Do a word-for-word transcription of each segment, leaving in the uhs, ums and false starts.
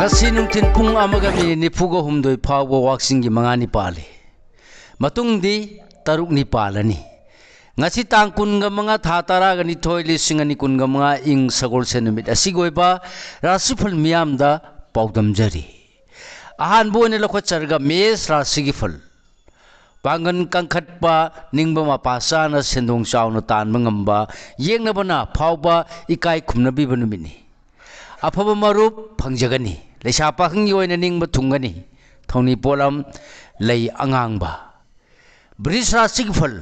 ꯉꯁꯤ ꯅꯨꯡꯊꯤꯜ ꯄꯨꯡ ꯑꯃꯒ ꯃꯤꯅꯤꯠ ꯅꯤꯐꯨꯒ ꯍꯨꯝꯗꯣꯏ ꯐꯥꯎꯕ ꯋꯥꯛꯆꯤꯡꯒꯤ ꯃꯉꯥꯅꯤ ꯄꯥꯜꯂꯤ꯫ ꯃꯇꯨꯡꯗꯤ ꯇꯔꯨꯛꯅꯤ ꯄꯥꯜꯂꯅꯤ꯫ ꯉꯁꯤ ꯇꯥꯡ ꯀꯨꯟꯒ ꯃꯉꯥ, ꯊꯥ ꯇꯔꯥꯒ ꯅꯤꯊꯣꯏ, ꯂꯤꯁꯤꯡ ꯑꯅꯤ ꯀꯨꯟꯒ ꯃꯉꯥ, ꯏꯪ ꯁꯒꯣꯜꯁꯦꯟ ꯅꯨꯃꯤꯠ ꯑꯁꯤꯒꯤ ꯑꯣꯏꯕ ꯔꯥꯁꯤꯐꯜ ꯃꯤꯌꯥꯝꯗ ꯄꯥꯎꯗꯝꯖꯔꯤ꯫ ꯑꯍꯥꯟꯕ ꯑꯣꯏꯅ ꯂꯧꯈꯠꯆꯔꯒ ꯃꯦꯁ ꯔꯥꯁꯤꯒꯤ ꯐꯜ꯫ ꯄꯥꯡꯒꯜ ꯀꯟꯈꯠꯄ, ꯅꯤꯡꯕ ꯃꯄꯥ ꯆꯥꯅ ꯁꯦꯟꯗꯣꯡ ꯆꯥꯎꯅ ꯇꯥꯟꯕ ꯉꯝꯕ, ꯌꯦꯛꯅꯕꯅ ꯐꯥꯎꯕ ꯏꯀꯥꯏ ꯈꯨꯝꯅꯕꯤꯕ ꯅꯨꯃꯤꯠꯅꯤ꯫ ꯑꯐꯕ ꯃꯔꯨꯞ ꯐꯪꯖꯒꯅꯤ꯫ ꯂꯩꯁꯥ ꯄꯥꯈꯪꯒꯤ ꯑꯣꯏꯅ ꯅꯤꯡꯕ ꯊꯨꯡꯒꯅꯤ꯫ ꯊꯧꯅꯤ ꯄꯣꯠꯂꯝ ꯂꯩ ꯑꯉꯥꯡꯕ꯫ ꯕ꯭ꯔꯤꯖ ꯔꯥꯁꯤꯒꯤ ꯐꯜ꯫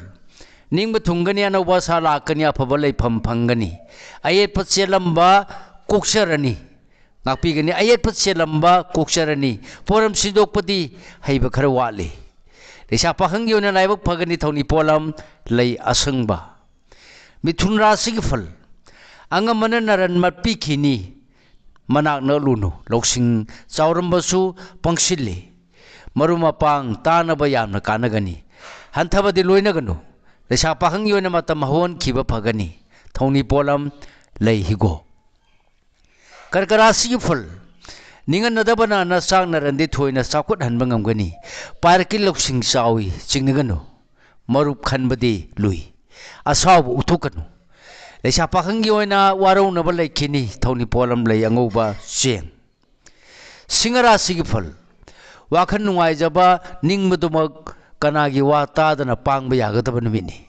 ꯅꯤꯡꯕ ꯊꯨꯡꯒꯅꯤ, ꯑꯅꯧꯕ ꯑꯁꯥ ꯂꯥꯛꯀꯅꯤ, ꯑꯐꯕ ꯂꯩꯐꯝ ꯐꯪꯒꯅꯤ꯫ ꯑꯌꯦꯠꯄ ꯆꯦꯜꯂꯝꯕ ꯀꯣꯛꯆꯔꯅꯤ, ꯉꯥꯛꯄꯤꯒꯅꯤ꯫ ꯑꯌꯦꯠꯄ ꯆꯦꯜꯂꯝꯕ ꯀꯣꯛꯆꯔꯅꯤ꯫ ꯄꯣꯔꯝ ꯁꯤꯟꯗꯣꯛꯄꯗꯤ ꯍꯩꯕ ꯈꯔ ꯋꯥꯠꯂꯤ꯫ ꯂꯩꯁꯥ ꯄꯥꯈꯪꯒꯤ ꯑꯣꯏꯅ ꯂꯥꯏꯕꯛ ꯐꯒꯅꯤ, ꯊꯧꯅꯤ ꯄꯣꯠꯂꯝ ꯂꯩ ꯑꯁꯪꯕ꯫ ꯃꯤꯊꯨꯟ ꯔꯥꯁꯤꯒꯤ ꯐꯜ꯫ ꯑꯉꯝꯕꯅ ꯅꯔꯟ ꯃꯠꯄꯤꯈꯤꯅꯤ, ꯃꯅꯥꯛ ꯅꯛꯂꯨꯅꯨ꯫ ꯂꯧꯁꯤꯡ ꯆꯥꯎꯔꯝꯕꯁꯨ ꯄꯪꯁꯤꯜꯂꯤ꯫ ꯃꯔꯨꯞ ꯃꯄꯥꯡ ꯇꯥꯅꯕ ꯌꯥꯝꯅ ꯀꯥꯟꯅꯒꯅꯤ꯫ ꯍꯟꯊꯕꯗꯤ ꯂꯣꯏꯅꯒꯅꯨ꯫ ꯂꯩꯁꯥ ꯄꯥꯈꯪꯒꯤ ꯑꯣꯏꯅ ꯃꯇꯝ ꯍꯧꯍꯟꯈꯤꯕ ꯐꯒꯅꯤ꯫ ꯊꯧꯅꯤ ꯄꯣꯠꯂꯝ ꯂꯩ ꯍꯤꯒꯣꯛ꯫ ꯀꯔꯀ ꯔꯥꯁꯤꯒꯤ ꯐꯜ꯫ ꯅꯤꯡꯍꯟꯅꯗꯕꯅ ꯅꯆꯥꯛ ꯅꯔꯟꯗꯤ ꯊꯣꯏꯅ ꯆꯥꯎꯈꯠꯍꯟꯕ ꯉꯝꯒꯅꯤ꯫ ꯄꯥꯏꯔꯛꯀꯤ ꯂꯧꯁꯤꯡ ꯆꯥꯎꯏ, ꯆꯤꯡꯅꯒꯅꯨ꯫ ꯃꯔꯨꯞ ꯈꯟꯕꯗꯤ ꯂꯨꯏ꯫ ꯑꯁꯥꯎꯕ ꯎꯠꯊꯣꯛꯀꯅꯨ꯫ ꯂꯩꯁꯥ ꯄꯥꯈꯪꯒꯤ ꯑꯣꯏꯅ ꯋꯥꯔꯧꯅꯕ ꯂꯩꯈꯤꯅꯤ꯫ ꯊꯧꯅꯤ ꯄꯣꯠꯂꯝ ꯂꯩ ꯑꯉꯧꯕ, ꯆꯦꯡ꯫ ꯁꯤꯡꯍ ꯔꯥꯁꯤꯒꯤ ꯐꯜ꯫ ꯋꯥꯈꯜ ꯅꯨꯡꯉꯥꯏꯖꯕ, ꯅꯤꯡꯕꯗꯨꯃꯛ ꯀꯅꯥꯒꯤ ꯋꯥ ꯇꯥꯗꯅ ꯄꯥꯡꯕ ꯌꯥꯒꯗꯕ ꯅꯨꯃꯤꯠꯅꯤ꯫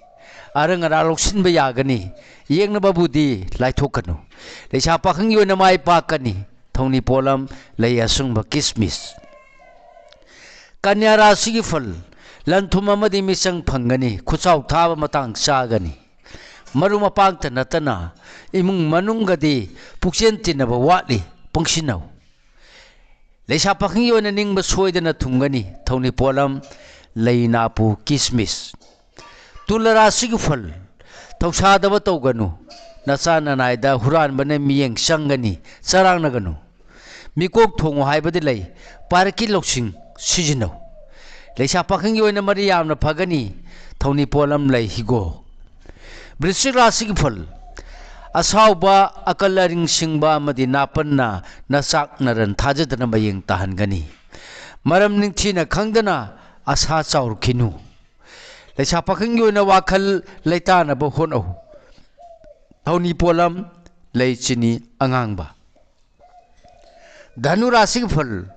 ꯑꯔꯪ ꯑꯔꯥꯛ ꯂꯧꯁꯤꯟꯕ ꯌꯥꯒꯅꯤ꯫ ꯌꯦꯛꯅꯕꯕꯨꯗꯤ ꯂꯥꯏꯊꯣꯛꯀꯅꯨ꯫ ꯂꯩꯁꯥ ꯄꯥꯈꯪꯒꯤ ꯑꯣꯏꯅ ꯃꯥꯏ ꯄꯥꯛꯀꯅꯤ꯫ ꯊꯧꯅꯤ ꯄꯣꯠꯂꯝ ꯂꯩ ꯑꯁꯪꯕ, ꯀꯤꯁꯃꯤꯁ꯫ ꯀꯟꯌꯥ ꯔꯥꯁꯤꯒꯤ ꯐꯜ꯫ ꯂꯟ ꯊꯨꯝ ꯑꯃꯗꯤ ꯃꯤꯆꯪ ꯐꯪꯒꯅꯤ꯫ ꯈꯨꯠꯆꯥꯎ ꯊꯥꯕ ꯃꯇꯥꯡ ꯆꯥꯒꯅꯤ꯫ ꯃꯔꯨꯞ ꯃꯄꯥꯡꯇ ꯅꯠꯇꯅ ꯏꯃꯨꯡ ꯃꯅꯨꯡꯒꯗꯤ ꯄꯨꯛꯆꯦꯟ ꯇꯤꯟꯅꯕ ꯋꯥꯠꯂꯤ, ꯄꯪꯁꯤꯟꯅꯧ꯫ ꯂꯩꯁꯥ ꯄꯥꯈꯪꯒꯤ ꯑꯣꯏꯅ ꯅꯤꯡꯕ ꯁꯣꯏꯗꯅ ꯊꯨꯡꯒꯅꯤ꯫ ꯊꯧꯅꯤ ꯄꯣꯠꯂꯝ ꯂꯩ ꯅꯥꯄꯨ, ꯀꯤꯁꯃꯤꯁ꯫ ꯇꯨꯂ ꯔꯥꯁꯤꯒꯤ ꯐꯜ꯫ ꯊꯧꯁꯥꯗꯕ ꯇꯧꯒꯅꯨ꯫ ꯅꯆꯥ ꯅꯅꯥꯏꯗ ꯍꯨꯔꯥꯟꯕꯅ ꯃꯤꯠꯌꯦꯡ ꯆꯪꯒꯅꯤ, ꯆꯔꯥꯡꯅꯒꯅꯨ꯫ ꯃꯤꯀꯣꯛ ꯊꯣꯡꯉꯨ ꯍꯥꯏꯕꯗꯤ ꯂꯩ꯫ ꯄꯥꯏꯔꯛꯀꯤ ꯂꯧꯁꯤꯡ ꯁꯤꯖꯤꯟꯅꯧ꯫ ꯂꯩꯁꯥ ꯄꯥꯈꯪꯒꯤ ꯑꯣꯏꯅ ꯃꯔꯤ ꯌꯥꯝꯅ ꯐꯒꯅꯤ꯫ ꯊꯧꯅꯤ ꯄꯣꯠꯂꯝ ꯂꯩ ꯍꯤꯒꯣꯛ꯫ ꯕ꯭ꯔꯤꯁꯤꯛ ꯔꯥꯁꯤꯒꯤ ꯐꯜ꯫ ꯑꯁꯥꯎꯕ, ꯑꯀꯜ ꯑꯔꯤꯡ ꯁꯤꯡꯕ ꯑꯃꯗꯤ ꯅꯥꯄꯟꯅ ꯅꯆꯥꯛ ꯅꯔꯟ ꯊꯥꯖꯗꯅ ꯃꯌꯦꯡ ꯇꯥꯍꯟꯒꯅꯤ꯫ ꯃꯔꯝ ꯅꯤꯡꯊꯤꯅ ꯈꯪꯗꯅ ꯑꯁꯥ ꯆꯥꯎꯔꯛꯈꯤꯅꯨ꯫ ꯂꯩꯁꯥ ꯄꯥꯈꯪꯒꯤ ꯑꯣꯏꯅ ꯋꯥꯈꯜ ꯂꯩꯇꯥꯅꯕ ꯍꯣꯠꯅꯧ꯫ ꯊꯧꯅꯤ ꯄꯣꯠꯂꯝ, ꯂꯩ ꯆꯤꯅꯤ ꯑꯉꯥꯡꯕ꯫ ꯙꯅꯨ ꯔꯥꯁꯤꯒꯤ ꯐꯜ,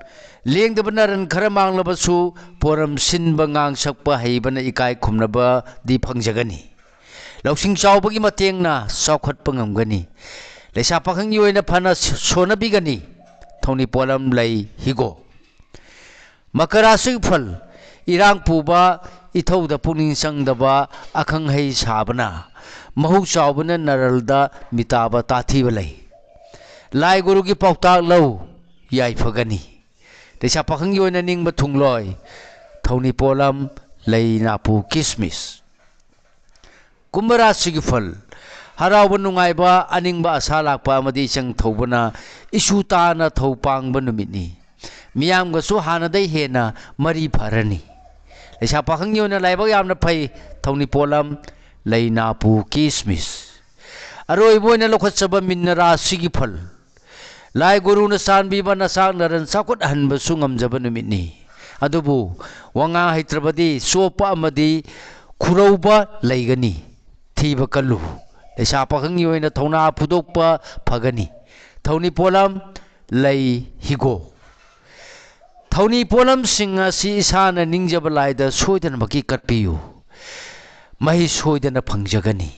ꯂꯦꯡꯗꯕ ꯅꯔꯟ ꯈꯔ ꯃꯥꯡꯂꯕꯁꯨ ꯄꯣꯔꯝ ꯁꯤꯟꯕ ꯉꯥꯡ ꯁꯛꯄ ꯍꯩꯕꯅ ꯏꯀꯥꯏ ꯈꯨꯝꯅꯕꯗꯤ ꯐꯪꯖꯒꯅꯤ꯫ ꯂꯧꯁꯤꯡ ꯆꯥꯎꯕꯒꯤ ꯃꯇꯦꯡꯅ ꯆꯥꯎꯈꯠꯄ ꯉꯝꯒꯅꯤ꯫ ꯂꯩꯁꯥ ꯄꯥꯈꯪꯒꯤ ꯑꯣꯏꯅ ꯐꯅ ꯁꯣꯟꯅꯕꯤꯒꯅꯤ꯫ ꯊꯧꯅꯤ ꯄꯣꯠꯂꯝ, ꯂꯩ ꯍꯤꯒꯣꯛ꯫ ꯃꯀꯔ ꯔꯥꯁꯤꯒꯤ ꯐꯜ, ꯏꯔꯥꯡ ꯄꯨꯕ, ꯏꯊꯧꯗ ꯄꯨꯛꯅꯤꯡ ꯆꯪꯗꯕ, ꯑꯈꯪ ꯑꯍꯩ ꯁꯥꯕꯅ ꯃꯍꯧ ꯆꯥꯎꯕꯅ ꯅꯔꯜꯗ ꯃꯤꯇꯥꯕ ꯇꯥꯊꯤꯕ ꯂꯩ꯫ ꯂꯥꯏ ꯒꯨꯔꯨꯒꯤ ꯄꯥꯎꯇꯥꯛ ꯂꯧ, ꯌꯥꯏꯐꯒꯅꯤ꯫ ꯂꯩꯁꯥ ꯄꯥꯈꯪꯒꯤ ꯑꯣꯏꯅ ꯅꯤꯡꯕ ꯊꯨꯡꯂꯣꯏ꯫ ꯊꯧꯅꯤ ꯄꯣꯠꯂꯝ, ꯂꯩ ꯅꯥꯄꯨ ꯀꯤꯁꯃꯤꯁ꯫ ꯀꯨꯝꯚ ꯔꯥꯁꯤꯒꯤ ꯐꯜ, ꯍꯔꯥꯎꯕ ꯅꯨꯡꯉꯥꯏꯕ, ꯑꯅꯤꯡꯕ ꯑꯁꯥ ꯂꯥꯛꯄ ꯑꯃꯗꯤ ꯏꯆꯪ ꯊꯧꯕꯅ ꯏꯁꯨ ꯇꯥꯅ ꯊꯧ ꯄꯥꯡꯕ ꯅꯨꯃꯤꯠꯅꯤ꯫ ꯃꯤꯌꯥꯝꯒꯁꯨ ꯍꯥꯟꯅꯗꯩ ꯍꯦꯟꯅ ꯃꯔꯤ ꯐꯔꯅꯤ꯫ ꯂꯩꯁꯥ ꯄꯥꯈꯪꯒꯤ ꯑꯣꯏꯅ ꯂꯥꯏꯕꯛ ꯌꯥꯝꯅ ꯐꯩ꯫ ꯊꯧꯅꯤ ꯄꯣꯠꯂꯝ, ꯂꯩ ꯅꯥꯄꯨ ꯀꯤꯁꯃꯤꯁ꯫ ꯑꯔꯣꯏꯕ ꯑꯣꯏꯅ ꯂꯧꯈꯠꯆꯕ ꯃꯤꯟꯅ ꯔꯥꯁꯤꯒꯤ ꯐꯜ, ꯂꯥꯏ ꯒꯨꯔꯨꯅ ꯆꯥꯟꯕꯤꯕ ꯅꯆꯥꯛ ꯅꯔꯟ ꯆꯥꯎꯈꯠꯍꯟꯕꯁꯨ ꯉꯝꯖꯕ ꯅꯨꯃꯤꯠꯅꯤ꯫ ꯑꯗꯨꯕꯨ ꯋꯥꯉꯥꯡ ꯍꯩꯇ꯭ꯔꯕꯗꯤ ꯆꯣꯞꯄ ꯑꯃꯗꯤ ꯈꯨꯔꯧꯕ ꯂꯩꯒꯅꯤ꯫ ꯊꯤꯕ ꯀꯜꯂꯨ꯫ ꯂꯩꯁꯥ ꯄꯥꯈꯪꯒꯤ ꯑꯣꯏꯅ ꯊꯧꯅꯥ ꯐꯨꯗꯣꯛꯄ ꯐꯒꯅꯤ꯫ ꯊꯧꯅꯤ ꯄꯣꯠꯂꯝ, ꯂꯩ ꯍꯤꯒꯣꯛ꯫ ꯊꯧꯅꯤ ꯄꯣꯠꯂꯝꯁꯤꯡ ꯑꯁꯤ ꯏꯁꯥꯅ ꯅꯤꯡꯖꯕ ꯂꯥꯏꯗ ꯁꯣꯏꯗꯅꯃꯛꯀꯤ ꯀꯠꯄꯤꯌꯨ꯫ ꯃꯍꯩ ꯁꯣꯏꯗꯅ ꯐꯪꯖꯒꯅꯤ꯫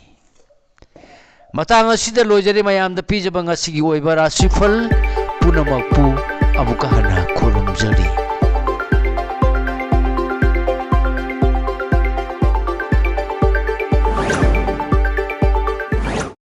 ꯃꯇꯥꯡ ꯑꯁꯤꯗ ꯂꯣꯏꯖꯔꯦ꯫ ꯃꯌꯥꯝꯗ ꯄꯤꯖꯕ ꯉꯁꯤꯒꯤ ꯑꯣꯏꯕ ꯔꯥꯁꯤꯐꯜ ꯄꯨꯝꯅꯃꯛꯄꯨ ꯑꯃꯨꯛꯀ ꯍꯟꯅ ꯈꯨꯔꯨꯝꯖꯔꯤ꯫